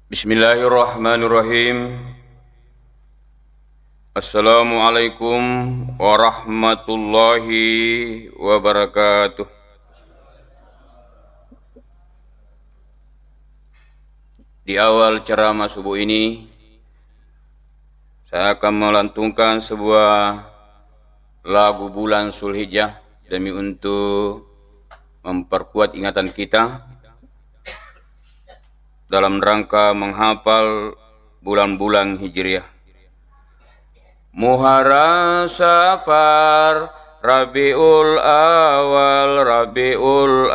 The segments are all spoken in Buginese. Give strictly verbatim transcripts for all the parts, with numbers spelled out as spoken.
Bismillahirrahmanirrahim. Assalamualaikum warahmatullahi wabarakatuh. Di awal ceramah subuh ini, saya akan melantungkan sebuah lagu bulan Zulhijjah demi untuk memperkuat ingatan kita dalam rangka menghafal bulan-bulan Hijriah. Muharram, Safar, Rabiul Awal, Rabiul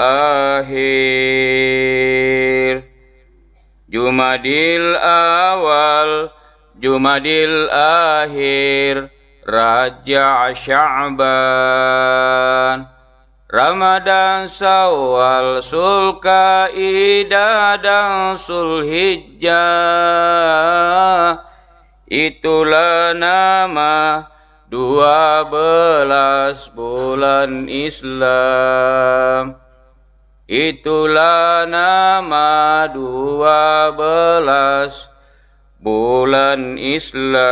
Akhir, Jumadil Awal, Jumadil Akhir, Raja, Sya'ban, Ramadan, Syawal, Zulkaidah, dan Zulhijjah. Itulah nama dua belas bulan Islam. Itulah nama dua belas bulan Islam.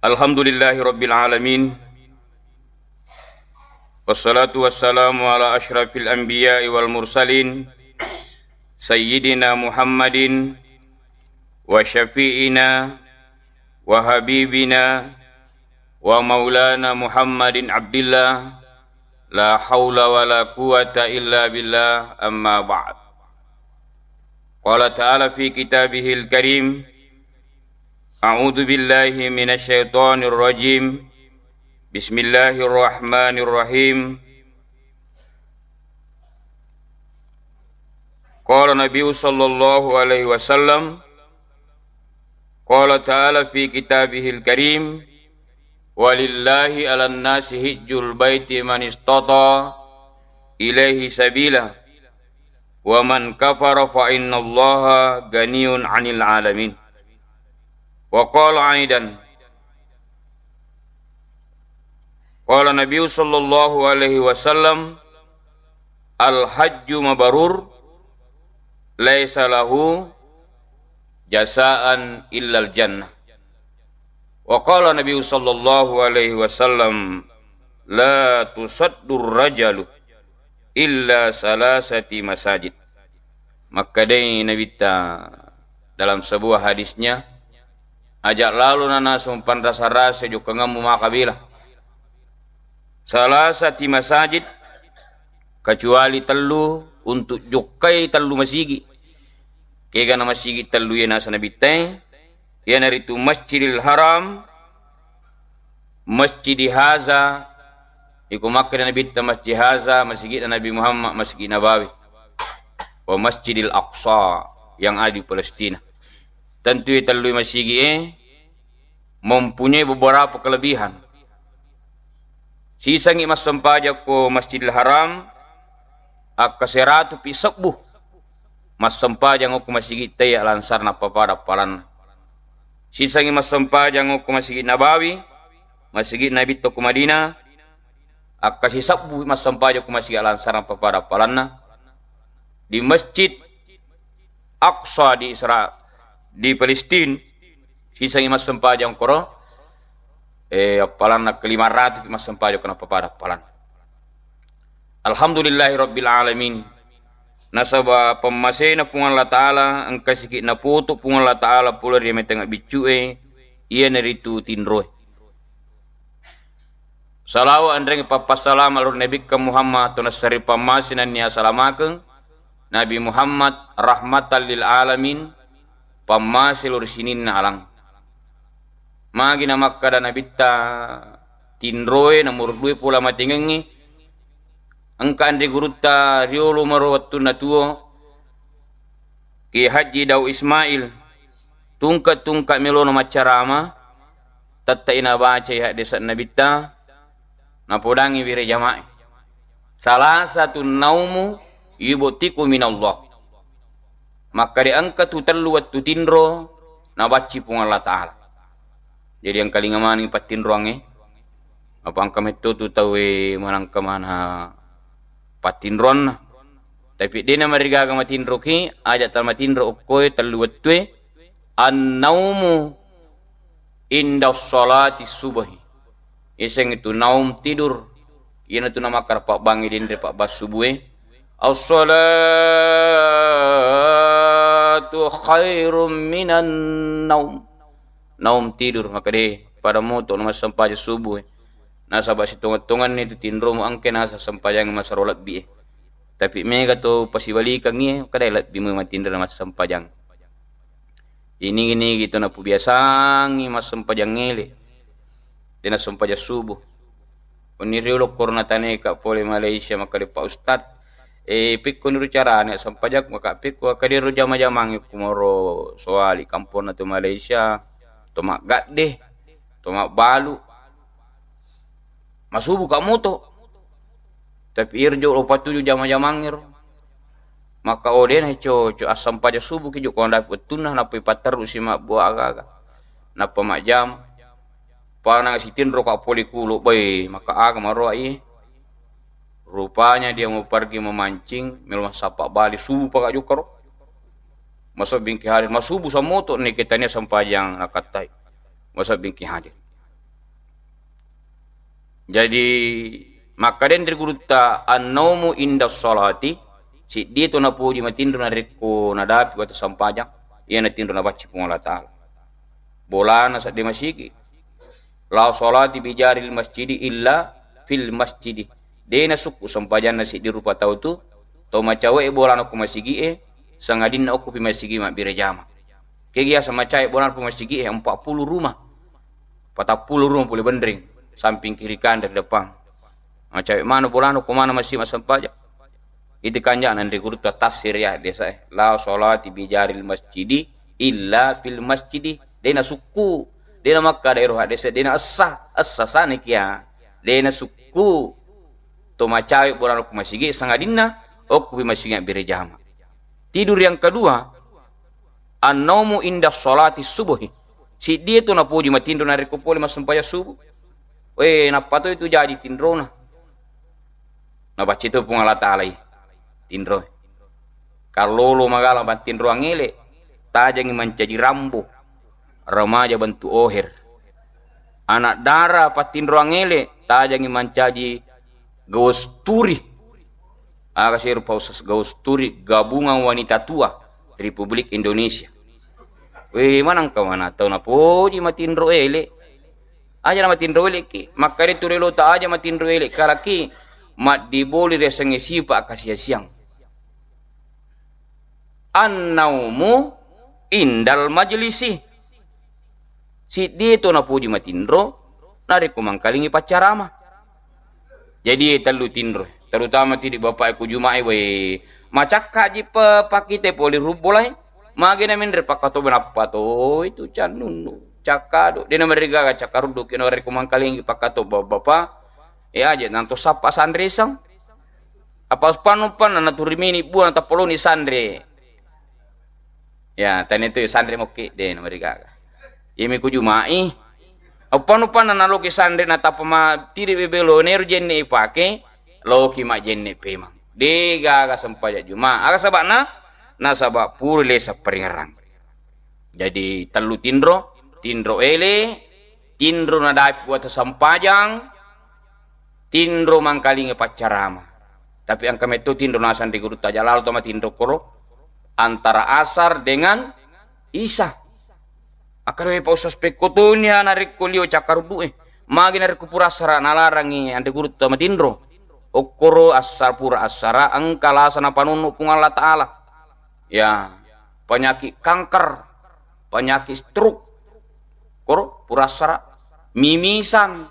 Alhamdulillahirabbil alamin. Wassalatu wassalamu ala asyrafil anbiya'i wal mursalin, sayyidina Muhammadin wa syafi'ina wa habibina wa maulana Muhammadin Abdillah, la haula wa la quwwata illa billah, amma ba'd. Qala ta'ala fi kitabihil karim, a'udzu billahi minasy syaithanir rajim. Bismillahirrahmanirrahim. Qala Nabi sallallahu alaihi wasallam, qala ta'ala fi kitabihil karim, walillahi 'alan nasi hijjul baiti man istata ilaihi sabila, wa man kafara fa innallaha ganiyun 'anil 'alamin. Wa qala aidan, qala Nabi sallallahu alaihi wasallam, al hajju mabrur laisa lahu jasaan illal jannah. Wa qala Nabi sallallahu alaihi wasallam, la tusaddur rajalu illa salasati masajid. Makkedai Nabitta dalam sebuah hadisnya, aja' lalo nanasung panrasa-rasa jokkangemmu maka bela. Salasati masajid, kecuali tellu, untuk jokkai tellu masigi. Kegana masigi tellu iya nasa Nabitta, iyanaritu Masjidil Haram, Masjidi Haza, iko makkeda Nabitta Masjid Haza, masigi'na Nabi Muhammad, Masjid Nabawi, wa Masjidil Aqsa yang ada di Palestina. Tentu iya tellu masigi e mempunyai beberapa kelebihan. Sisangi massempajang ko Masjidil Haram, akka seratu pi sebbu massempajang okko masigi tei alansarna papada palanna. Sisangi massempajang okko Masjid Nabawi, Masjid Nabitta ko Madinah, akka sisebbu massempajang ko masigi alansarna papada palanna. Di Masjid Aqsa di Isra-, di Palestina, sisangi massempajang koro, eh, appalanna ke lima ratus massempajang kena papada appalanna. Alhamdulillahi rabbil alamin. Nasaba pemmasena Puang Allah Ta'ala, engka siki naputu Puang Allah Ta'ala pole ri meteng biccu e, iyanaritu tinroe. Salawa enreng pappassalama lao ri Nabikka Muhammad, to nassari pammase nennia asalamakeng, Nabi Muhammad rahmatan lil alamin, pammase lao ri sininna alang. Magi namakkeda Nabitta tinroe nomor dua pole matengengnge, engka anre gurutta riolo maro wettunna tuo, Kiai Haji Daud Ismail, tungke-tungke melono maccarama, tette'i nabacai haddese'na Nabitta, napodangngi wire jamae. Salasatun naumu yubtiku minallah. Makkeda engka tu tellu wettu tinro nabacci Puang Allah Ta'ala. Jadi engkalinga maneng pattinroangnge. Apa engka metto tu tauwe manengka mana pattinroanna. Tapi de' namarigaga matinroki, aja' tala matinro okkoe tellu wettue, annaumu inda sholati subuhi. Iseng itu naum, tidur. Iyanatu namakkara pabbangngi denre pabbang subue. As-sholatu khairum minan naum. Naum, tidur, maka de' pada moto' na massempajang subuh e. Nasaba' sitongeng-tongenni tu tinromu engka nasa sempajang masero lebbi e. Tapi mega to pasibalikangngi e, kada lebbi mu matinro na massempajang. Ini-ini gitu napubiasangngi massempajang ele'. De' nassempajang subuh. Wenni riolo koro nataneka pole Malaysia, makkeda, "Pak Ustad, eh, pekko niro carana sempajang?" Maka pekko, "Kadero jama-jamangnge kumaro soali kamponna tu Malaysia, to maggadde, to mabbalu, masubu ka moto." Tapi iro jo lo patuju jama-jamangngero. Maka, "Oh, de' na coco, assempajang subuh ki jo ko nadapi wettunna, nappa ipatterru si mabbua aga-aga." Nappa majjama. Pana sitinro ka pole kulo, "Bai, maka aga maroa iye?" Rupanya dia mau pergi memancing, melo massappa bali, subuh paka jokka ro. Masebbingki hadir, masubu sammoto neke tania sempajang nakattai. Masebbingki hadir. Jadi, makkedani ri gurutta, "Annaumu inda sholati," siddie to napoji matinro narekko nadapi wettu sempajang, iya natinro nabacci Puang Allah Taala. Bolana seddi masigi. "La sholati bijaril masjidi illa fil masjidi." De' nasukku sempajanna siddi rupa tau tu, to macawe' e bolana okko masigi e, sangadinna okko pi masigi mabbere jama. Kegi asa macawe' bolana okko masigi e, empat puluh rumah. Patappulo rumah pole benreng, samping kiri kanan ri depan. Macawe' mano bolana okko mana masigi massempajang. Iti kanja'na anre gurutta tafsir ya desa e. "La sholati bijaril masjidi illa fil masjidi." De' nasukku, de' namakkada ero hadese, de' na essa, essa sani kia. De' nasukku to macawe' bolana okko masigi, sangadinna okko pi masigi mabbere jama. Tidur yang kedua, annaumu inda sholati subuhi. Siddie tu napoji matinro narekko pole massempajang subuh. We, nappa to itu jaji tinrona. Nabacci tu Puang Allah Taala i tinro. Kallolo magala pattinroang ele', tajengi mancaji Rambo, remaja bentuk oher. Anak dara pattinroang ele', tajengi mancaji Gausturi. Aga si rupa usus Gausturi, Gabungan Wanita Tua Republik Indonesia. We, manang ka mana tau napoji matinro ele'. Aja na matinro ele'ki, makkeda tu riolota aja matinro ele', kalaki maddiboli riasengnge sipa' kassia-siang. Annaumu indal majlisi. Siddie to napoji matinro narekko mangkalingi paccarama. Jadi, tellu tinro, terutama tidi bapak ku Juma'i, we, macakka ji pe-, pakite poli rubbolai. Magi na menre pakkatoba nappa to itu cannunnu. Cakkado, de' na marigaga cakkaruddu ki narekko mangkalingi pakkatoba bapa. E aja nanto sappa sanresang. Apa upannu panna naturimini buana tapoloni sanre. Ya, tania tu sanre mokki, de' na marigaga. Iyami ku Juma'i. Upannu panna naloki sanre natappa ma tiri bebelo neru jenne ipake, loki majenne pemang. De' gaga sempajang Juma'. Aga saba'na? Nasaba' pura lesa paringerang. Jadi, tellu tinro, tinro ele', tinro nadapi wettu sempajang, tinro mangkalinga paccarama. Tapi engka metto tinro nasang ri gurutta aja lalo to matinro koro antara asar dengan isya. Akkeda, "We, Pak Ustaz, pekko toni narekko lio cakkaruddu'e. Magi narekko pura assara nalarangi anre gurutta matinro?" Okkoro assar-, pura assara engka lasa napanonno Puang Allah Taala. Ya, penyakit kanker, penyakit stroke, koro pura assara, mimisan,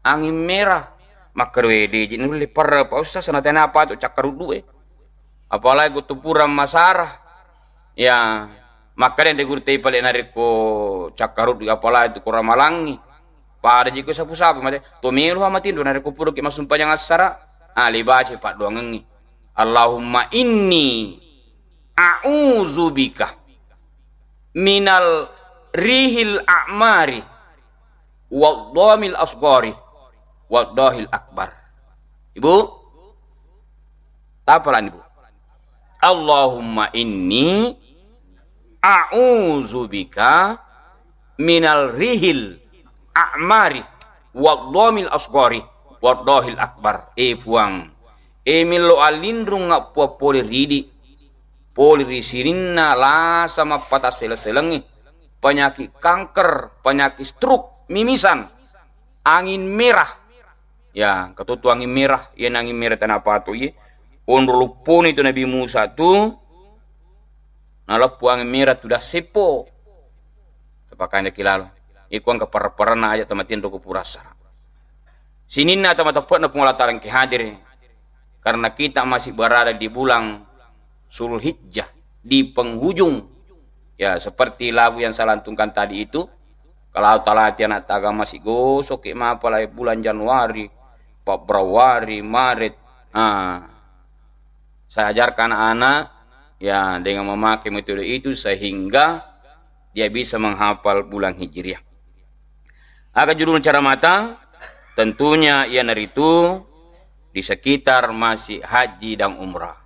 angin merah, makkeda, "We, de' ji nulle perra, Pak Ustaz, natania apa tu cakkaruddu'e?" Apalagi ko tu pura masara. Ya, makkeda anre gurutta pale narekko cakkaruddu, apalagi tu ko ramalangngi. Pada ji ko sapu-sapu mate, to melo ha matinro narekko puraki massumpajang assara. Ah, libaci paddoangengngi. Allahumma inni a'udzubika minal rihil a'mari wadhamil asghari wadhahil akbar. Ibu, tapalani, Bu. Allahumma inni a'udzubika minal rihil a'mari wadh-dhamil asghari wadh-dhahil akbar. E Puang, e mello alinrungnga Puang pole ridi, pole ri sininna lasa mappatassele-selengnge, panyaki kanker, panyaki stroke, mimisan, angin merah. Ya, engka to tu angin merah, iyana angin merah tanapato iye. Onro lopponi tu Nabi Musa tu, naleppu angin merah tu dasseppo. Tapakanjaki lalo. Iko engka parra-parranna aja tamatinro ko purassara. Sininna tama teppe'na Puang Allah Taala engke hadir. Karena kita masih berada di bulan Zulhijjah, di penghujung. Ya, seperti lagu yang saya lantunkan tadi itu, kalau talati anak taga masih gosok, ki mapalai bulan Januari, Februari, Maret. Ah, saya ajarkan anak-anak, ya, dengan memakai metode itu sehingga dia bisa menghafal bulan Hijriah. Aga judul ceramata? Tentunya iyanaritu di sekitar masih haji dan umrah.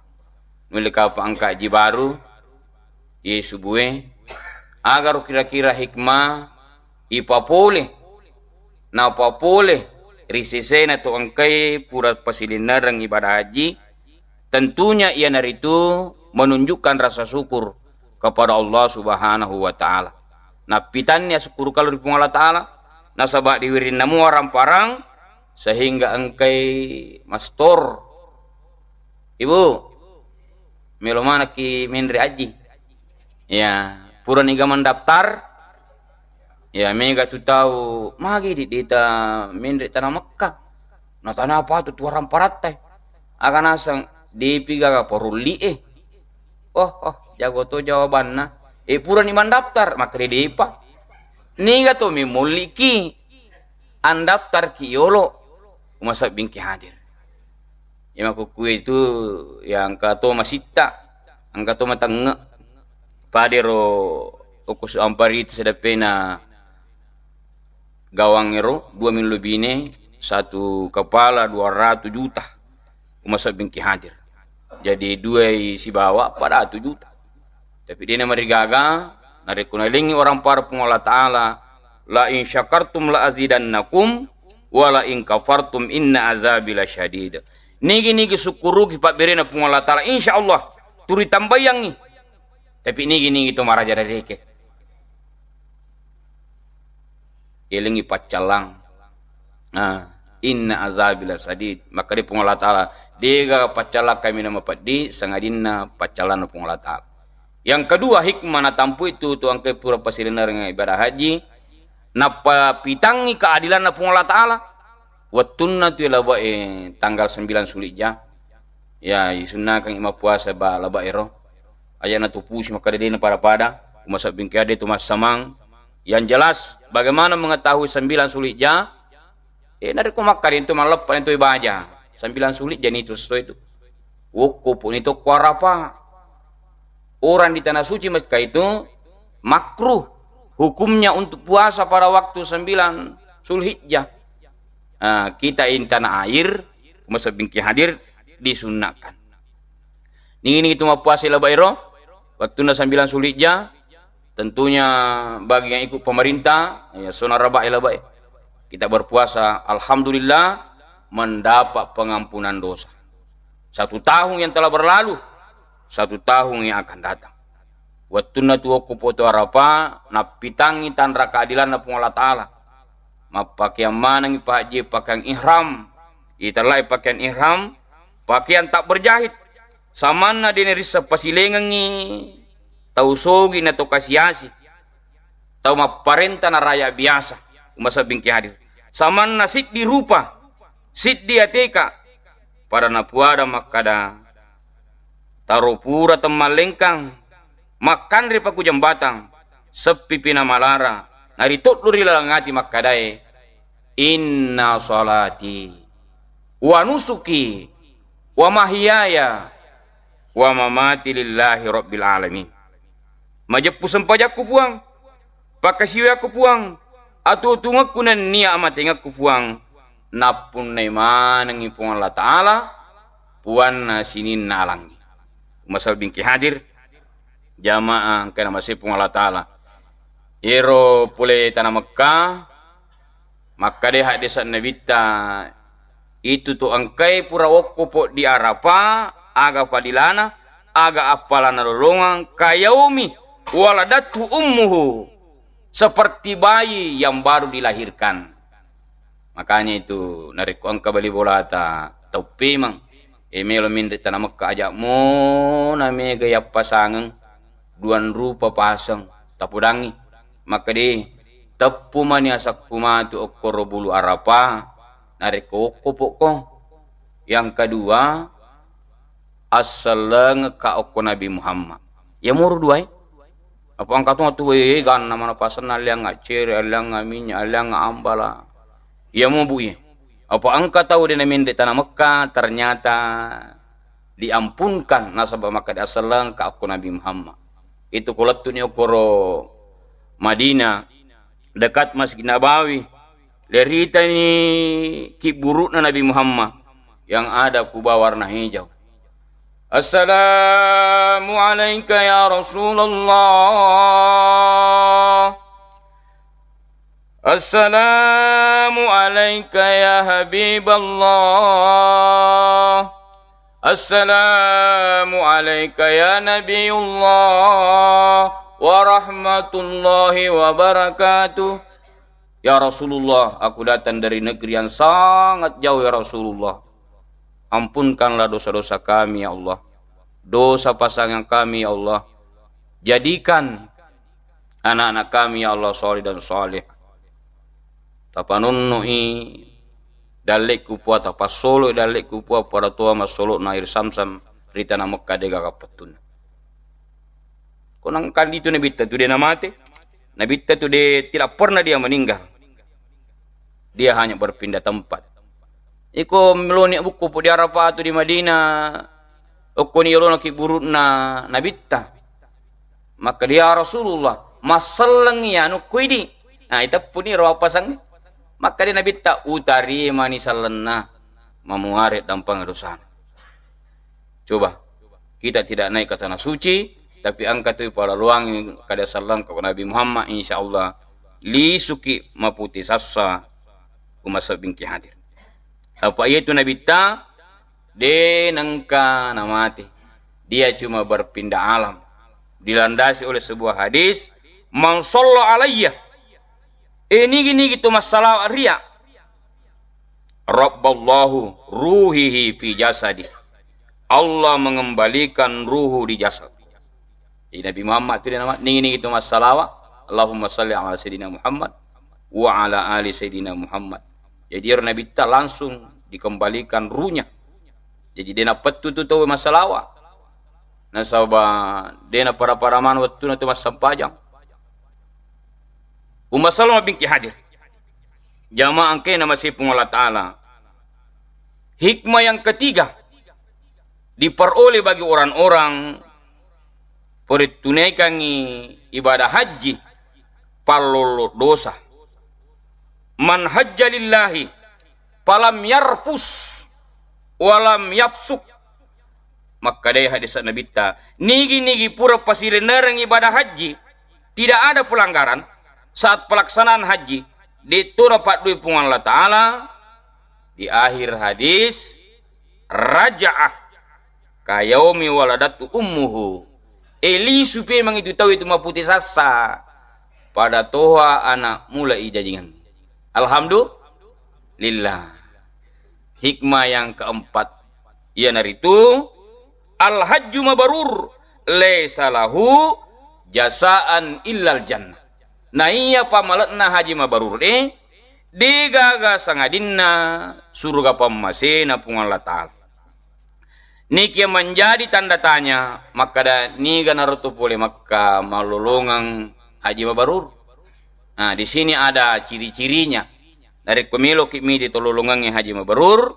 Nulle kapang engka haji baru, ye subue, agaro kira-kira hikmah ipapole, napapole ri sesena to engkai pura pasilennereng ibadah haji, tentunya iyanaritu menunjukkan rasa syukur kepada Allah Subhanahu wa Ta'ala. Nappitanni asukkurukallo ri Puang Allah Ta'ala, nasaba diwirinna mua ramparang sehingga engkai mastor. Ibu, melo manekki menre aji. Ya, puraniga mendaftar, ya, mega tu tau, magi di dita menre tana Mekka. Na tana apa tu tuarang parattai. Aga naseng, depi gaga parulli e. Oh, oh, jago to jawabanna. E, purani mandaftar, makkeda depa. Niga to memolliki, andaftarki yolo. Umasebbingki hadir. Ya, makkukue itu, ya, engka to masitta, engka to matenge. Padero okko su amparita sedepena gawang ero, dua millo bine, satu kepala dua ratus juta. Umasebbingki hadir. Jadi, duai sibawa pada satu juta. Tapi dena marigaga, narekko nalengi orang para Puang Allah Ta'ala, "La in syakartum la azidannakum, wa la in kafartum inna azabi lasyadid." Nigi-nigi sukkuruki pabberena Puang Allah Ta'ala, insya Allah, turi tambayangi. Tapi nigi-nigi to maraja dareke. Elengi paccallang. Nah, inna azabi lasadid. Makkeda Puang Allah Ta'ala, dega paccallang kami na mapeddi, sangadinna paccallanna Puang Allah Ta'ala. Yang kedua, hikmah natampu itu tu engka pura pasilennereng ibadah haji, nappa pitangi keadilanna Puang Allah Ta'ala. Wettunna tu labae tanggal sembilan Sulijja, ya, isunnakang mappuasa ba labae ro. Aja natupusi makkeda dena pada-pada, umasebbingki ade tu massamang. Yang jelas, bagaimana mengetahui sembilan Sulijja? Eh, narekko makkeda itu malleppa itu ibaja. Sembilan Sulijja ni tu sesuai tu. Wokko puni to kuarapa. Orang di tanah suci Mekah itu makruh hukumnya untuk puasa pada waktu sembilan Zulhijjah. Ah, kita ini tanah air, masebbingki hadir, disunnahkan. Nini itu mappuasa labae ro, wettunna sembilan Zulhijjah, tentunya bagi yang ikut pemerintah, ya, sona rabae labae. Kita berpuasa, alhamdulillah, mendapat pengampunan dosa. Satu tahun yang telah berlalu, satu tahun yang akan datang. Wettunna tuwokko poto Arafah, nappitangngi tanra keadilanna Puang Allah Ta'ala. Mappakeang manengngi pahajji pakaian ihram. Itellai pakaian ihram, pakaian tak berjahit. Samanna dene risseng pasilengengngi tau sogi na to kasi-asi. Tau mapparenta na raya biasa, umasebbingki hadir. Samanna siddi rupa, siddi ateka, pada napuada makkada, taro pura temmallengkang, makkanre paku jambatang, seppipi namalara, naritoddo ri laleng ati makkadae, "Inna salati, wa nusuki, wa mahyaya, wa mamati lillahi rabbil alamin." Majeppu sempajakku Puang, pakkasiwiakku Puang, atuo-tuongekku nennia amatengekku Puang, nappunnai manengngi Puang Allah Ta'ala, puanna sininna alangnge. Umasal bingki hadir, jamaah engkae namasei Puang Allah Ta'ala. Iyaro pole tana Mekka, makkeda haddese'na Nabitta, itu to engkae pura wokko poddi Arafah, aga fadilana, aga appalana lolongang, kayaumi waladatu ummuhu, seperti bayi yang baru dilahirkan. Makanya itu, narekko engka bali bolata, tau pemeng, e, melo menre tana Mekka, aja mo na mega yappasangeng, duang rupa paseng, tapodangi. Makkeda, teppu mani asakku matu okkoro bulu Arafah, narekko wokko pokko. Yang kedua, assellengekka okko Nabi Muhammad. Iya muru duae. Apa engka tu matu, eh, ganna mana pasenna, alliangnga cere, alliangnga minyak, alliangnga ambala. Iya mo, Bu, iya. Apa engka tau de na menre tana Mekka, ternyata diampunkan nasaba makkeda assellengekka okko Nabi Muhammad. Itu ko lettu'ni okkoro Madinah, dekat Masjid Nabawi, leritani kibburu'na Nabi Muhammad yang ada kuba warna hijau. Assalamu alaika ya Rasulullah. Assalamu alaika ya Habiballah. Assalamu alaika ya Nabiullah wa rahmatullahi wa barakatuh. Ya Rasulullah, aku datang dari negeri yang sangat jauh, ya Rasulullah. Ampunkanlah dosa-dosa kami, ya Allah. Dosa pasangan kami, ya Allah. Jadikan anak-anak kami, ya Allah, saleh dan saleh. Tapanonno'i dalle'ku, Puang, tapassoloi dalle'ku, Puang, pada toha massolo'na air Zamzam ri tana Mekka, de gaga pettunna. Ko nangkan itu Nabitta tu de namate. Nabitta tu de, tidak pernah dia meninggal. Dia hanya berpindah tempat. Iko meloni bukku pu di Arafah tu di Madinah, okkoni yolona kibburu'na Nabitta. Makkeda, "Ya Rasulullah, massellengngi anukku idi." Nah, iteppuni ro appasangnge. Makkeda Nabitta, "Utarimani sellenna, mamuare dampeng dosana." Coba, kita tidak naik ke tanah suci, tapi engka tu palaluangi kada sellengekka Nabi Muhammad, insya Allah lisuki maputi sassa, umasebbingki hadir. Apa iya tu Nabitta, de nengka namate. Dia cuma berpindah alam. Dilandasi oleh sebuah hadis, "Man shalla alayya." Eh, nigi-nigi tu massalawa ria. Rabballahu ruhihi fi jasadi. Allah mengembalikan ruhu di jasad. Jadi Nabi Muhammad tu dia nama, nigi-nigi tu massalawa, Allahumma salli ala Sayyidina Muhammad wa ala ali Sayyidina Muhammad. Jadi ero Nabitta langsung dikembalikan ruhnya. Jadi de napettu tu tau massalawa. Nasaba de napada-pada maneng wettuna tu massempajang. Umma Salma binti Hadir. Jamaah engkae namasei Puang Allah Ta'ala. Hikmah yang ketiga diperoleh bagi orang-orang pura tunaikangngi ibadah haji, pallollo dosa. Man hajja lillahi falam yarfus walam yafsuk. Makkedai hadis Nabitta, nigi-nigi pura pasilennereng ibadah haji, tidak ada pelanggaran saat pelaksanaan haji, de'to napaddui Puang Allah Ta'ala. Di akhir hadis, raja'ah kayaumi waladatu ummuhu. Eh, lisu pemeng itu tau itu maputi sassa pada toha anak mula ijajingengngi. Alhamdulillah. Hikmah yang keempat, iyanaritu al-hajju mabrur laisa lahu jasaan illal jannah. Naiya pamale'na haji mabrur de, degaga sangadinna suruga pammasena Puang Allah Ta'ala. Niki yang menjadi tanda tanya, makkeda niga narotu pole Mekka malolongeng haji mabrur. Nah, di sini ada ciri-cirinya. Narekko meloki midi tololongengnge haji mabrur,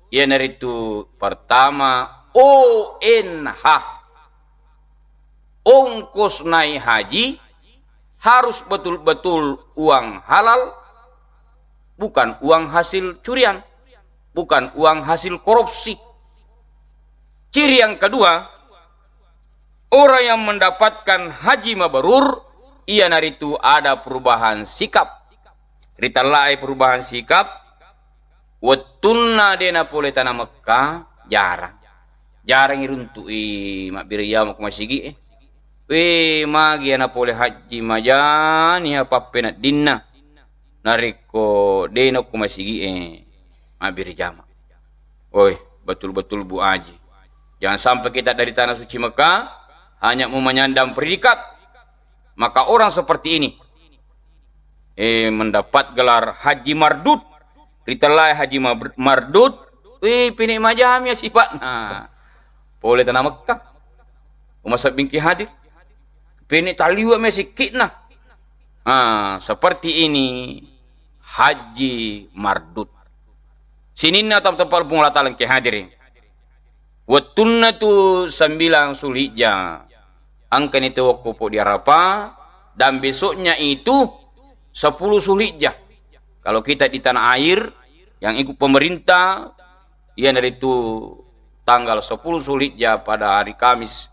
iyanaritu pertama, O N H. Ongkos naik haji harus betul-betul uang halal, bukan uang hasil curian, bukan uang hasil korupsi. Ciri yang kedua, Orang yang mendapatkan haji mabrur, iyanaritu ada perubahan sikap. Ritellae perubahan sikap, wettunna de napole tana Mekka, jarang. Jarang iruntu'i mabbere jama ko masigi'e. We, magi ana pole haji majani apa peneddinna. Narekko de na ko masigi'e mabbere jama. Oi, betul-betul Bu Aji. Jangan sampai kita dari tanah suci Mekah hanya mau menyandang predikat. Maka orang seperti ini, eh, mendapat gelar Haji Mardud. Ritellae Haji Mab-, Mardud, wih, pene majami ya sifatna. Pole tana Mekah. Uma sabbingki hadir. Pene taliwa me sikitna. Ah, seperti ini Haji Mardud. Sininna tam-, tempat Puang Allah Ta'ala engke hadiri. Wettunna tu sembilang Zulhijjah, engkani tu wakkupo di Arafah, dan besoknya itu sepuluh Zulhijjah. Kalau kita di tanah air yang ikut pemerintah, iyanaritu tanggal sepuluh Zulhijjah pada hari Kamis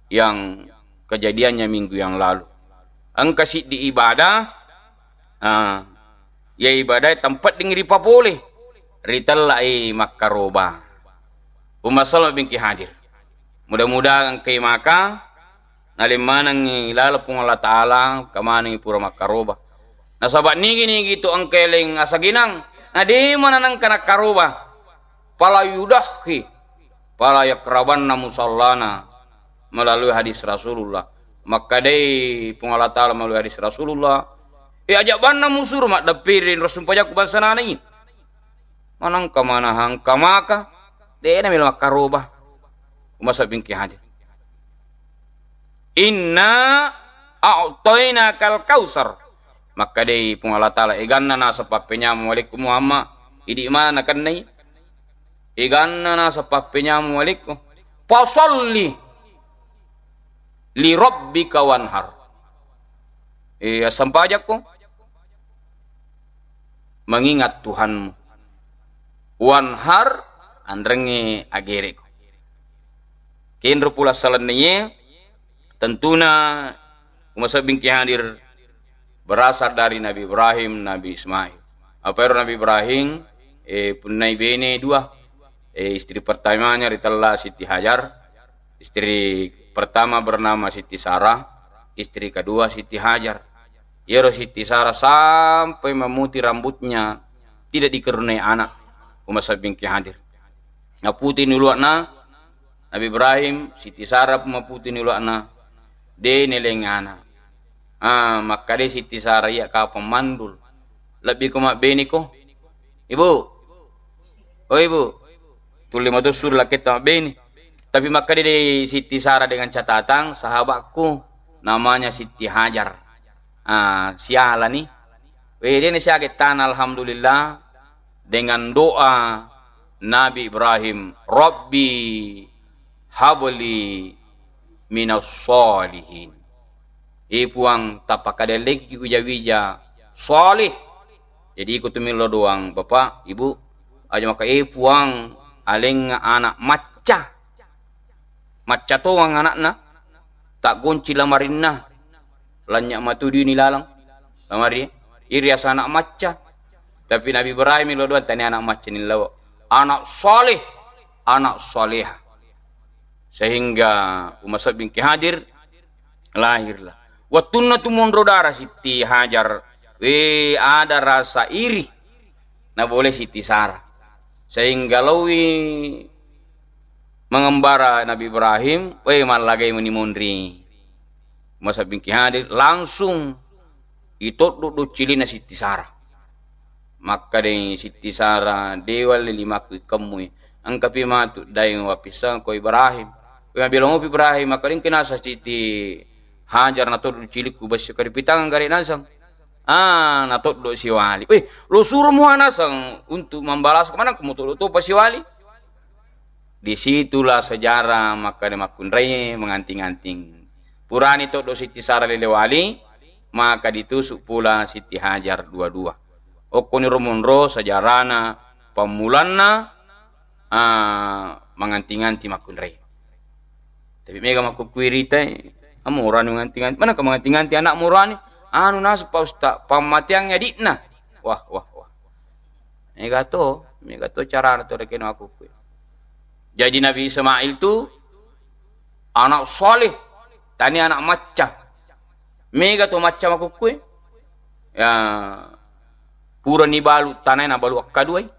yang kejadiannya minggu yang lalu. Engka siddi ibadah, ah, iya ibadah tempat ding ripapole, ritella'i makkaroba. Umma Salma bingki hadir. Mudah-mudahan engkai maka nalemmanengngi laleng Puang Allah Ta'ala, kamanengngi pura makkaroba. Nasaba nigi-nigi tu engkai leng asaginang, nadema nanengka nakkaroba. Fala yudahhi, fala yakrabanna musallana, melalui hadis Rasulullah. Makkedai Puang Allah Ta'ala melalui hadis Rasulullah, e, aja banna musuru maddeppiri ro sumpajakku bangsa nanai. Manengka manahangka maka, dena melo makkaroba. Umma sabbingki hadir. Inna a'tainakal kautsar. Makkedai Puang Allah Ta'ala, eganna naseng pappenyameng walekku Muhammad, idi mana nakennai? Eganna naseng pappenyameng walekku. Fasalli li rabbika wanhar. Eh, assampajakko. Mengingat Tuhanmu. Wanhar, anrengnge agereko. Kenro pula salenniye, tentuna umasebbingki hadir berasal dari Nabi Ibrahim, Nabi Ismail. Apa ero Nabi Ibrahim, eh, punnai bene dua. Eh, istri pertamanya ritella Siti Hajar, istri pertama bernama Siti Sarah, istri kedua Siti Hajar. Iyaro Siti Sarah sampai memutih rambutnya, tidak dikaruniai anak, umasebbingki hadir. Naputini ulua'na Nabi Ibrahim, Siti Sarah pun maputini ulua'na, de neleng anak. Ah, makkadai Siti Sarah, iya kapang mandul. Lebbi ko mabbeniko. Ibu. Oh, Ibu. Tuli mato suru lakketta mabbene. Tapi makkeda di Siti Sarah dengan catatan, sahabatku namanya Siti Hajar. Ah, sialani. Wedeni siaga tana, alhamdulillah, dengan doa Nabi Ibrahim, Rabbi habli minas sholihin. E Puang, tapakadalleki wija-wija sholih. Jadi iko tu millau doang, Bapak, Ibu, aja maka, e Puang, alengnga anak macca. Macca tongeng anakna, taggonci lamarinna, lanynya matu dini lalang lamari, iri asa anak macca. Tapi Nabi Ibrahim millau doang, tania anak macca nillau, anak saleh, anak salehah. Sehingga umasebbingki hadir, lahirlah. Wettunna tu monro dara Siti Hajar, we, ada rasa iri nabolai Siti Sarah. Sehingga laui mangembara Nabi Ibrahim, we, mallagai meni monri. Umasebbingki hadir, langsung itoddo doccilina Siti Sarah. Makkadai Siti Sarah, de walle limakku ikkemmui. Engkapi matu daeng wappisseng ko Ibrahim. We, mabela mopi Ibrahim, makkadai engka naseng Siti Hajar natoddo cilikku bessi karipitangan gare naseng. Ah, natoddo siwali. Weh, lo suro mua naseng untuk membalas, kemana kamu toddo topa siwali? Disitulah sejarah makkeda makkunrai menganting-anting. Purani toddo Siti Sarah lele wali, maka ditusuk pula Siti Hajar dua-dua. Okkoniro monro sejarahna pammulanna, ah, menganting-anting makkunrai. Tapi mega makkukkui rita, eh, amorani manganti-nganti. Mana ka manganti-nganti anak morani? Anu nasu Pak Ustaz, pammateang adi'na. Wah, wah, wah. Mega to, mega to carana to rekena makkukkui. Jadi Nabi Ismail tu anak saleh, tania anak macca. Mega to macca makkukkui. Ya, purani balu tanae nabalu akkaduai.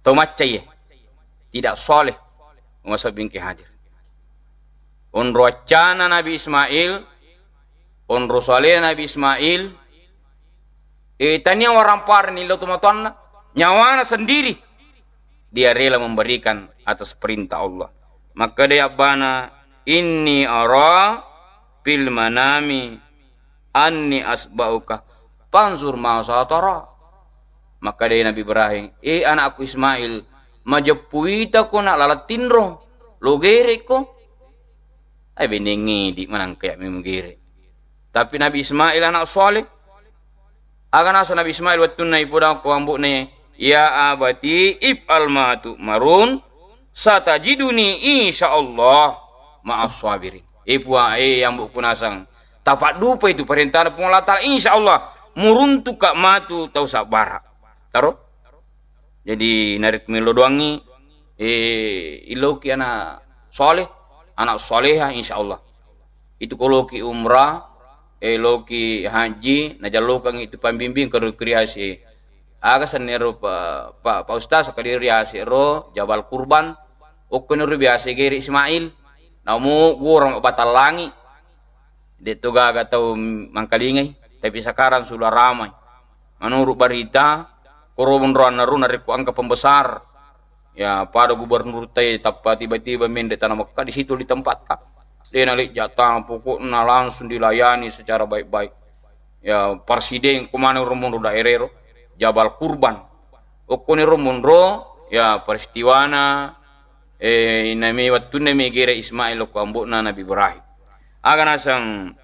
To macca iye. Tidak saleh. Masuk bingki hadir. Onro accana Nabi Ismail, onro saleh Nabi Ismail, eh, tania waramparani lao tomatoanna, nyawana sendiri. Dia rela memberikan atas perintah Allah. Makkeda abbana, "Inni ara fil manami anni asbauka, fanzur ma satara." Makkeda Nabi Ibrahim, "Eh, anakku Ismail, majeppu itako na laleng tinro, lo gerekko." Ai benengnge di manangka ya memeng gere. Tapi Nabi Ismail anak saleh. Aga naseng Nabi Ismail wettunna ipodang ko ambo'na, "Ya abati if'al ma tu'marun, satajiduni insyaallah ma'as sabirin." Eh, pua, eh, ambo'ku naseng, tapaddupai tu parentana Puang Allah Taala, insyaallah muruntuka matu tau sabbara. Taro? Jadi narekko melo doangngi, eh, ilauki anak saleh, anak saleha, insyaallah. Itu ko loki umrah, eh, loki haji, najallokangngi itu pambimbing kero-, keriase. Aga sennero pa, pa, pa Ustaz, kadi riase ro Jabal Kurban, okkoniro biasa gere Ismail. Namo gurang batallangi. De' to gaga tau mangkalingai, tapi sekarang sudah ramai. Menurut berita, koro monroanna ro narekko engka pembesar, ya, pada gubernur tai tappa tiba-tiba mende tana Mekah, di situ ditempatka. De' nalejja tang, pokokna langsung dilayani secara baik-baik. Ya, presiden ko maneng ro monro daerah ro, Jabal Kurban. Okkoniro monro, ya, peristiwana, eh, inami wettunna mi gere Ismail ko ambo'na Nabi Ibrahim. Aga naseng,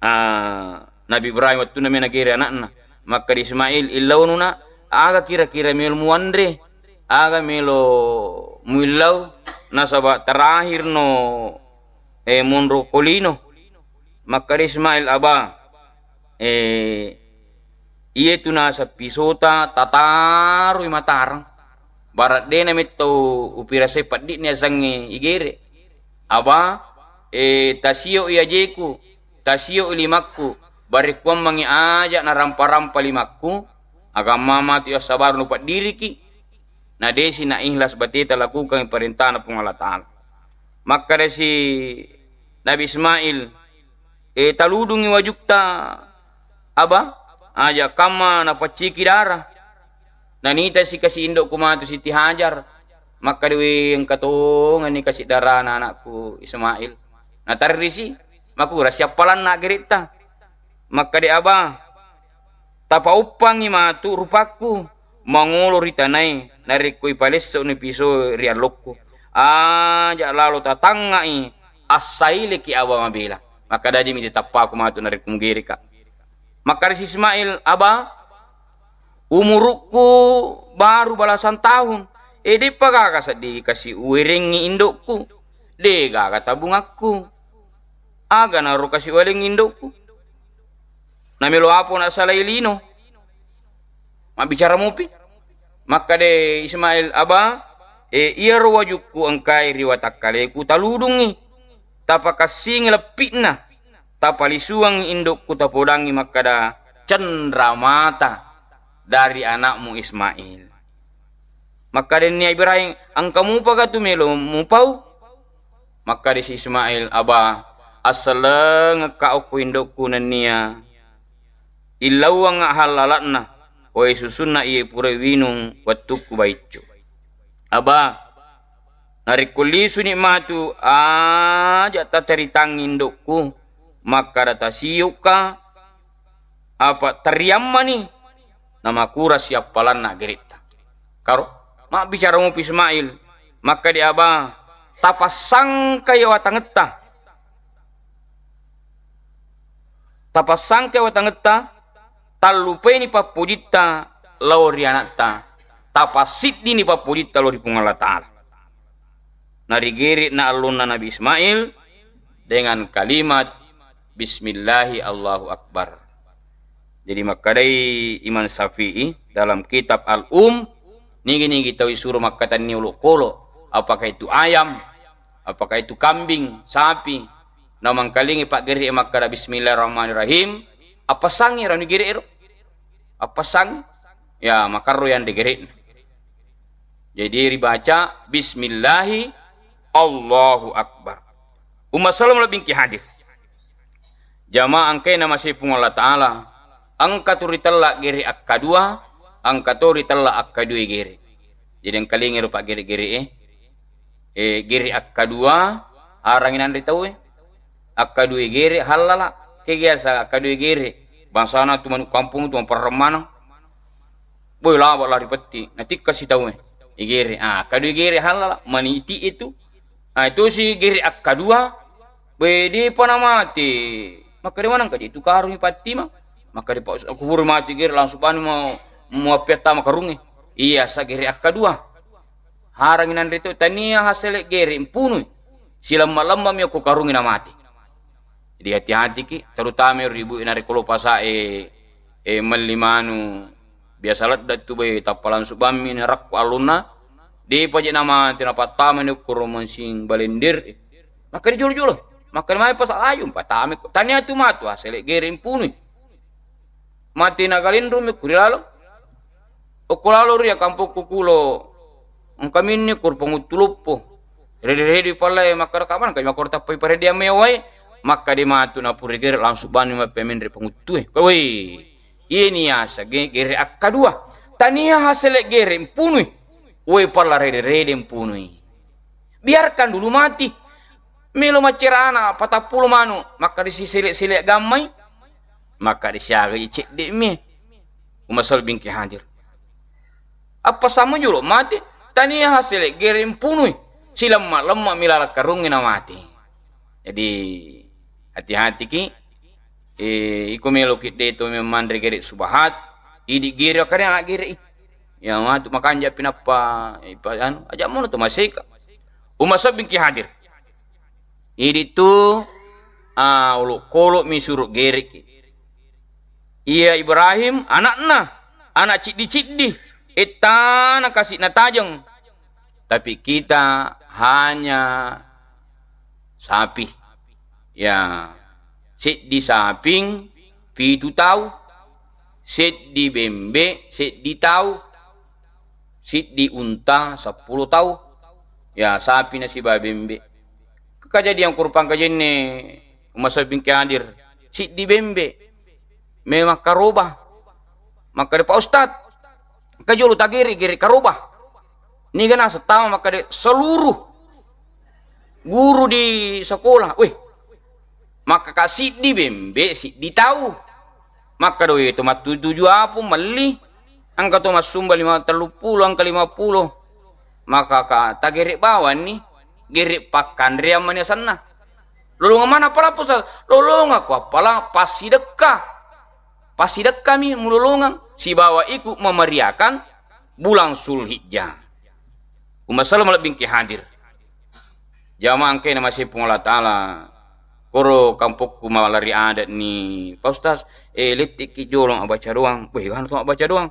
ah, Nabi Ibrahim wettunna mi nagere anakna. Makkeda Ismail, "Illaununa, aga kira-kira melo muanre? Aga melo muillau? Nasaba terakhir no, eh, monro ko lino." Makkeda Ismail, "Aba, eh, iyetu naseng pisota tataroi matareng. Barang de'na mettau upirasai peddi'na yasengnge igere. Aba, eh, tasioi ajeku, tasioi limakku, barekkuammengngi aja narampa-rampa limakku, agamma matu yassabareng nupeddiriki. Na de'si na ikhlas bateta lakukangngi parentana Puang Allah Taala." Makkedasi Nabi Ismail, "Eh, taludungngi wajutta, Aba, aja kamma napacciki dara. Nanitasi kasi indokku matu Siti Hajar." Makkeda, "We, engka tongenni kasi darana anakku Ismail." Natarrisi, "Makura siappalanna gere'ta?" Makkeda, "Aba, tapauppangngi matu rupakku mangolo ri tanae, narekko ipalesso'ni piso ri allokku. Aja lalo tatangngai, assaileki Aba mabela. Makkeda, ajami ditappaku matu narekko mugereka." Makkedasi Ismail, "Aba, umurukku baru belasan tahun. Eh, de'pa gaga sedding kasi uwerengngi indokku. De' gaga tabungakku. Aga naro kasi uwerengngi indokku? Namelo apo nasalai lino? Mabbicara mupi." Makkeda Ismail, "Aba, eh, iyaro wajukku engkae ri watakkaleku taludungngi, tapakassingi leppi'na, tapalisuangngi indokku, tapodangngi makkeda, 'Cenramata dari anakmu Ismail.'" Makkedanni Ibrahim, "Engka mupaga tu melo mupau?" Makkedasi Ismail, "Aba, assalengekka okko indokku nennia illauangnga hallala'na wae susunna iye pura winung wettukku baiccu. Aba, narekko lisuni matu, aja tataritangngi indokku makkeda tasiukka, apa teriammani, namakura siappalanna gere'ta." Karo, mabbicara mupi Ismail, makkeda, "Aba, tapassangkai watangetta. Tapassangkai watangetta, tallupaini pappojitta lao ri ana'ta, tapassiddini pappojitta lao ri Puang Allah Taala." narigere'na allonna Nabi Ismail dengan kalimat, "Bismillahi Allahu Akbar." Jadi makkedai Imam Syafi'i dalam kitab Al-Um, nigi-nigi tau isuro makkatenni olokolo, apakah itu ayam, apakah itu kambing, sapi, namangkalingi paggere'e makkeda, "Bismillahirrahmanirrahim," appassangi ranu gere'ero. Appassangi, ya, makarro yanre gere'na. Jadi ribaca, "Bismillahi, Allahu Akbar." Umma selleng malebbingki hadir. Jamaah engkae namasei Puang Allah Ta'ala, engka tu ritella gere akkadua, engka to ritella akkadua gere. Jadi engkalinga ro paggere-gere e, eh, gere akkadua, harangi nanre tauwe. Akkadua gere hallala, ke biasa akkadua gere. Bangsana tu manu kampung tu maperreng maneng. Boe, laba lari petti, natikka sitauwe. Igere, ah, akkadua gere hallala, mani iti itu. Ah, itu si gere akkadua, boe, depa namate. Makkeda maneng kaji tu karungi pattima. Makkeda pa, aku buru mati gere langsung bani mau, mau appiattama karunge. Iya, sa gere akkadua. Harangi nanre to, tania hasele gere mpunui. Silemma-lemma mi okko karungi namate. Jadi hati-hatiki, terutama ero ibu narekko lo pasae, eh, melli manu, biasa ledde tu boe, tappa langsung bammi narakko allonna, depa je namate, napattama ni okko ro mansing balender. Makkeda jolo-jolo, makkeda mai pasa ayu, patame ko. Tania tu matu, hasele gere mpunui. Mate nagalenrung mi kuri laleng. Okko lalo ri kampokku kulo, engka minni kur panguttu loppo. Rede-rede pallae, makkeda kapan engka makkoro tappai paredeang mewae, makkeda matu napura gere langsung bani mappemenre panguttue. Woi, iye ni asa ge-, gere akkadua. Tania hasele gere mpunui. Woi, palla rede-rede mpunui. Biarkan dulu mati. Melo maccerana patappulo manu, makkeda sisele-sele gammai. Makkeda siaga je cedde mi. Umma selleng bingki hadir. Appasammu jolo mate, tania hasele gere mpunui, silemma-lemma mi laleng karungnge namate. Jadi hati-hatiki, eh, iko meloki de to manre gere subahat, idi gere akkade agere i. Ya matu makanja pi nappa, eh, pa-, anu, aja mono to maseka. Umma selleng bingki hadir. Idi tu, ah, olokolo mi suro gereki. Iya Ibrahim anakna, anak ciddi-ciddi, ettana kasi natajeng. Tapi kita hanya sapi. Ya, seddi saping pitu tau, seddi bembe seddi tau, siddi unta seppulo tau. Ya, sapi nasiba bembe. Kejadian kurpang kajenne Umma selleng bingki hadir, siddi bembe me makkaroba. Makkeda, "Pak Ustad, engka jolo tagere-gere karoba." Niga naseng tama makkeda, "Seluruh guru di sekolah." Weh, makkaka siddi bembe, siddi tau. Makkeda, "Weh, to mattuju-tuju apu melli. Engka to massumba lima, telluppulo, engka lima pulo." Makkaka tagere bawanni, gere pakkanreang mani asenna. Lolongeng mana appala, Pak Ustad? Lolongeng ko appala passidekka. Passidekkami mulolongeng sibawa ikut memeriahkan bulan Zulhijjah. Umma selleng malebbingki hadir. Jamaah engkae namasei Puang Allah Ta'ala. Koro kampokku malari adat ni, Pak Ustaz, eh, lettikki jolo mabbaca doang. Weh, gana to mabbaca doang.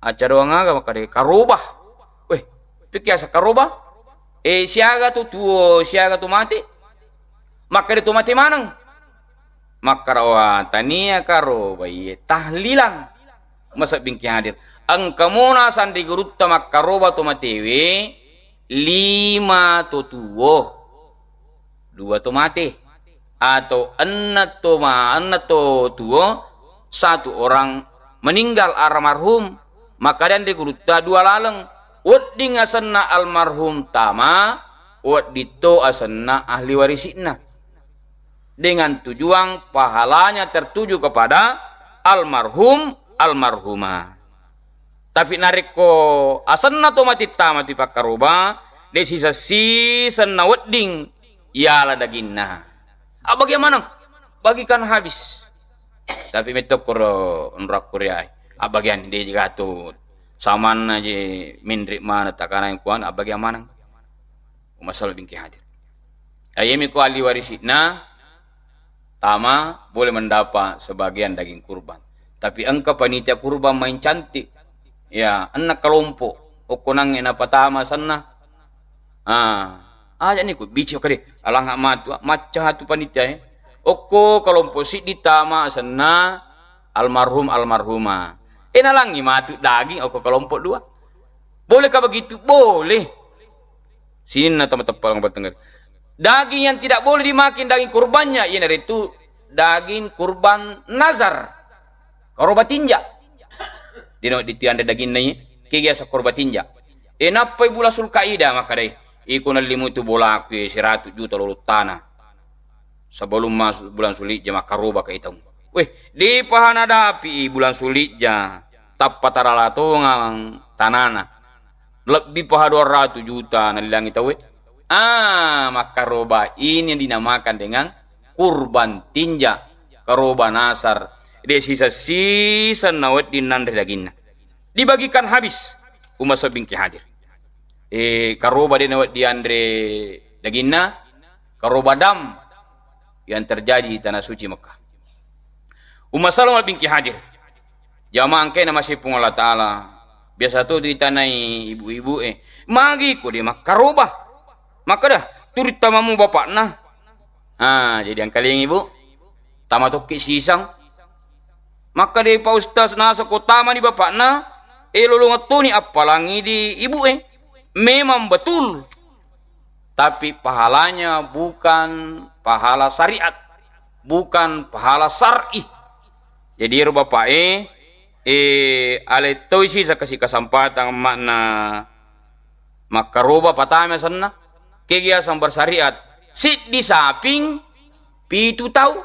Aca doang aga makkeda karoba. Weh, pikki asa karoba? Eh, siaga tu tuo, siaga tu mate? Makkeda tu mate maneng. Makkarawa tania karoba iye tahlilan. Masebbingki hadir. Engka mona sanri gurutta makkaroba to matewe, lima to tuo, dua to mate, atau enneng to ma-, enneng to tuo, satu orang meninggal almarhum. Makkeda anre gurutta dua laleng, wedding asenna almarhum tama, wedding to asenna ahli warisi'na. Dengan tujuan pahalanya tertuju kepada almarhum, almarhumah. Tapi narekko asenna to matitta mati pakkaroba, de siseng-siseng nawedding yala daginna. Abbagia maneng, bagikan habis. Tapi metto koro onrokko riai, abbagian de gato samanna je menre mana takanai kuan abbagia maneng. Masalah bingki hadir. Ayemi ko ahli warisi'na, tama boleh mendapat sebagian daging kurban. Tapi engka panitia kurban main cantik. Ya, enna kelompok. Okko nangnge napatama senna. Ah, aja ni ku bici kade. Alang matu, macca tu panitia, eh. Okko kelompok siddi tama senna almarhum almarhumah. Eh, nalangi matu daging okko kelompok dua. Bolehkah begitu? Boleh. Sininna tama teppa lang bertengger. Daging yang tidak boleh dimakan daging kurbannya, iyanaritu daging kurban nazar. Karoba tinja. Dino ditianre daginna iye. Kegi asa karoba tinja. E, nappai bulan Sulkaidah, makkedai, iko nallimu tu bolaku, e, siratu juta lolo tana. Sebelum masuk bulan Sulhijjah, makkaroba ka itau. Weh, de paha nadapi bulan Sulhijjah, tappa tarala tongang tanana. Lebbi paha dua ratu juta nalilangi tauwe. Ah, makkaroba ini yang dinamakan dengan kurban tinja, karoba nasar. De sisa-sisa nawedding nanre daginna. Dibagikan habis, umma sabbingki hadir. Eh, karoba de nawedding anre daginna, karoba dam yang terjadi di tanah suci Mekah. Umma Salama bingki hadir. Jamaah engkae namasei Puang Allah Ta'ala. Biasa to ditanai ibu-ibu e. Magi ko de makkaroba. Makkeda, turi tamamu bapakna. Ah, jadi angkalingi, Bu. Tama tokki sisang. Makkeda Pak Ustaz, nasa ko tamani bapakna, e lolongeng toni appalangi di ibu e. Memang betul. Tapi pahalanya bukan pahala syariat, bukan pahala syar'i. Jadi ero bapak e, e, ale toi sisa kasi kesempatan makna makkaroba patama senna, kegiatan bersyariat, siddi saping, pitu tau.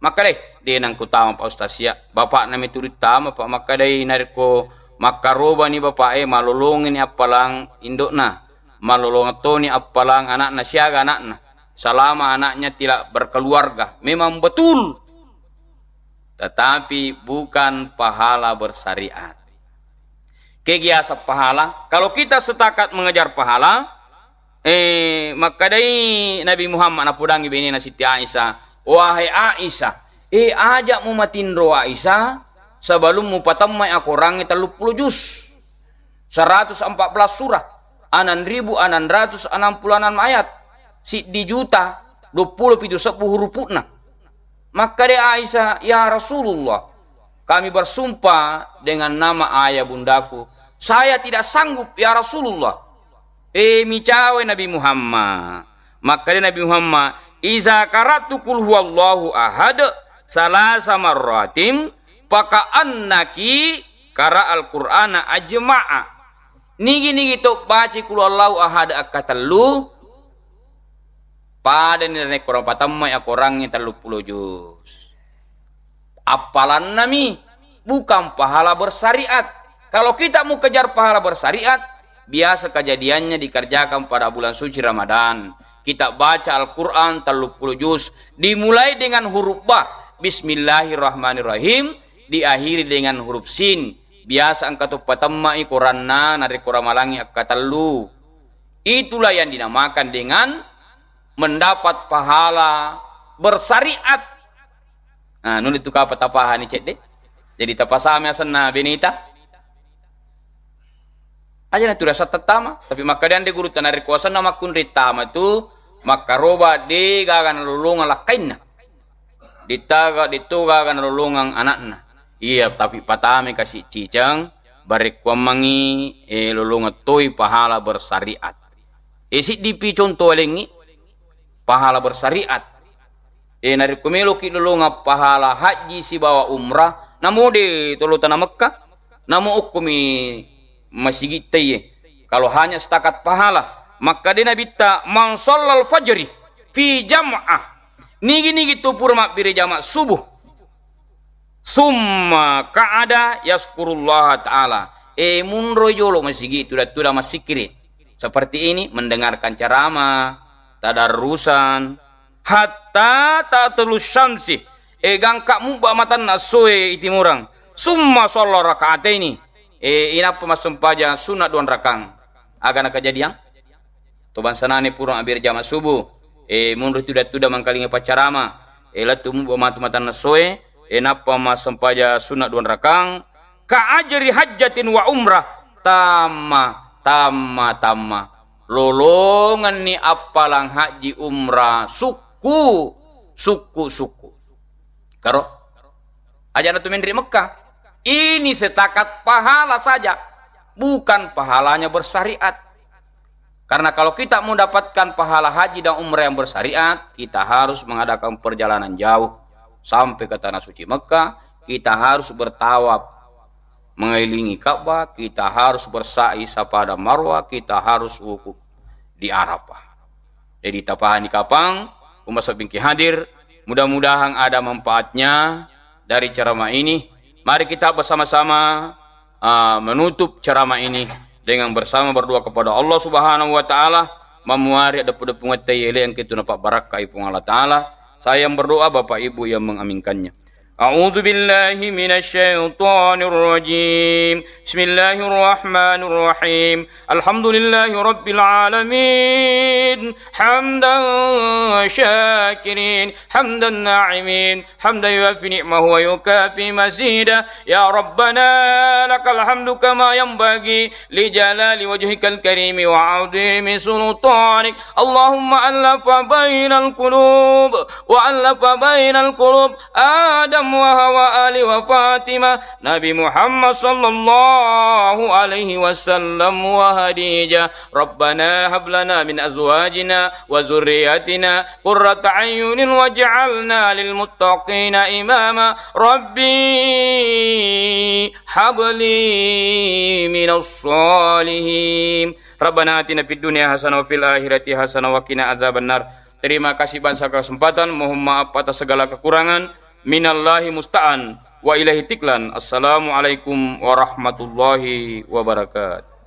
Makkedai, de nangku tama Pak Ustaz sia. Bapakna meturu tama, Pak, makkedai narekko makkarobani bapak e, malolongeni appalang indokna, malolongeng toni appalang anakna, siaga anakna. Selama anaknya tidak berkeluarga, memang betul. Tetapi bukan pahala bersyariat. Kegiasa pahala, kalau kita sepakat mengejar pahala, eh, makkedai Nabi Muhammad napodangi benena Siti Aisyah, "Wahai Aisyah, eh, aja mumatinro Aisyah sebelum mupatemmai akorangnge telluppulo juz, seratus empat belas surah, enam ribu enam ratus enam puluh enam ayat, siddi juta dua puluh pitu sebbu hurufna." Makkeda Aisyah, "Ya Rasulullah, kami bersumpah dengan nama ayah bundaku, saya tidak sanggup, ya Rasulullah." Eh, micawe Nabi Muhammad. Makkeda Nabi Muhammad, "Iza qara'tu qul huwallahu ahad salasa marratin, faka'annaki qara'al Qur'ana ajma'a." Nigi-nigi to baca qul huwallahu ahad akkatellu, padani rekko napatemmai akorangnge telluppulo juz. Appalannami, bukan pahala bersyariat. Kalau kita mau kejar pahala bersyariat, biasa kejadiannya dikerjakan pada bulan suci Ramadan. Kita baca Al-Quran telluppulo juz, dimulai dengan huruf ba, Bismillahirrahmanirrahim, diakhiri dengan huruf sin. Biasa engka to patemmai koranna narekko ramalangi akkatellu. Itulah yang dinamakan dengan mendapat pahala bersyariat. Nah, nuli tu kapa tapahani cedde. Jadi tapasami asenna benita. Aja na tu rasa tettama, tapi makkeda anre gurutta narekko asenna makkunrai tama tu makkaroba de gaga nalolongeng lakkainna. Dittaga, ditto gaga nalolongeng anakna. Iya, tapi patame kasi ciceng, barekkuammengngi, eh, lolongeng toi pahala bersyariat. Eh, siddipi contoh alengngi, pahala bersyariat. Eh, narekko meloki lolongeng pahala haji sibawa umrah, namo de tolo tana Mekka, namo okkomi masigitta iye. Kalau hanya setakat pahala, makkeda Nabitta, "Man shallal fajri fi jam'ah." Nigi-nigi tu pura mabbere jama subuh. Summa qa'ada yazkurullaha ta'ala. Eh, munroi jolo masigi, tuda-tuda massikiri. Seperti ini, mendengarkan ceramah, tadarrusan, hatta tatlu syamsi. Eh, gangka mubba matanna soe itimurang. Summa shalla raka'ataini. Eh, inappa massempajang sunna dua rakang. Aga na kejadian? Bangsanane purang abere jama subuh, e, munri tuda-tuda mangkalinga paccarama, e, lettu muba matu matanna soe, e, nappa massempajang sunna dua rakang, ka ajri hajjatin wa umrah, tamma, tamma, tamma. Lolongenni appalang haji umrah sukku, sukku, sukku. Karo? Aja' na tu menri Mekah. Ini setakat pahala saja, bukan pahalanya bersyariat. Karena kalau kita mau dapatkan pahala haji dan umrah yang bersyariat, kita harus mengadakan perjalanan jauh sampai ke tanah suci Mekah, kita harus bertawaf mengelilingi Ka'bah, kita harus bersa'i Safa dan Marwah, kita harus wukuf di Arafah. Jadi, tapahani kapang, umma sabbingki hadir, mudah-mudahan ada manfaatnya dari ceramah ini. Mari kita bersama-sama, ah, menutup ceramah ini dengan bersama berdoa kepada Allah Subhanahu wa Ta'ala, mamuari depu-depungetta yele engke tu napabbarakkai Puang Allah Ta'ala. Saya yang berdoa, Bapak Ibu yang mengaminkannya. أعوذ بالله من الشيطان الرجيم. بسم الله الرحمن الرحيم. الحمد لله رب العالمين. حمدا شاكرين، حمدا ناعمين، حمدا يوافي نعمه ويكافئ مزيده. يا ربنا، لك الحمد كما ينبغي لجلال وجهك الكريم وعظيم سلطانك. اللهم ألف بين القلوب، وألف بين القلوب آدم وحواء، علي وفاطمة، نبي محمد صلى الله عليه وسلم، وخديجة. ربنا هب لنا من أزواجنا وذرياتنا قرة أعين واجعلنا للمتقين إماما. ربي هب لي من الصالحين. ربنا آتنا في الدنيا حسنة وفي الآخرة حسنة وقنا عذاب النار. Terima kasih banyak sekali kesempatan. Mohon maaf atas segala kekurangan. Minallahi musta'an wa ilaihi tiklan. Assalamualaikum warahmatullahi wabarakatuh.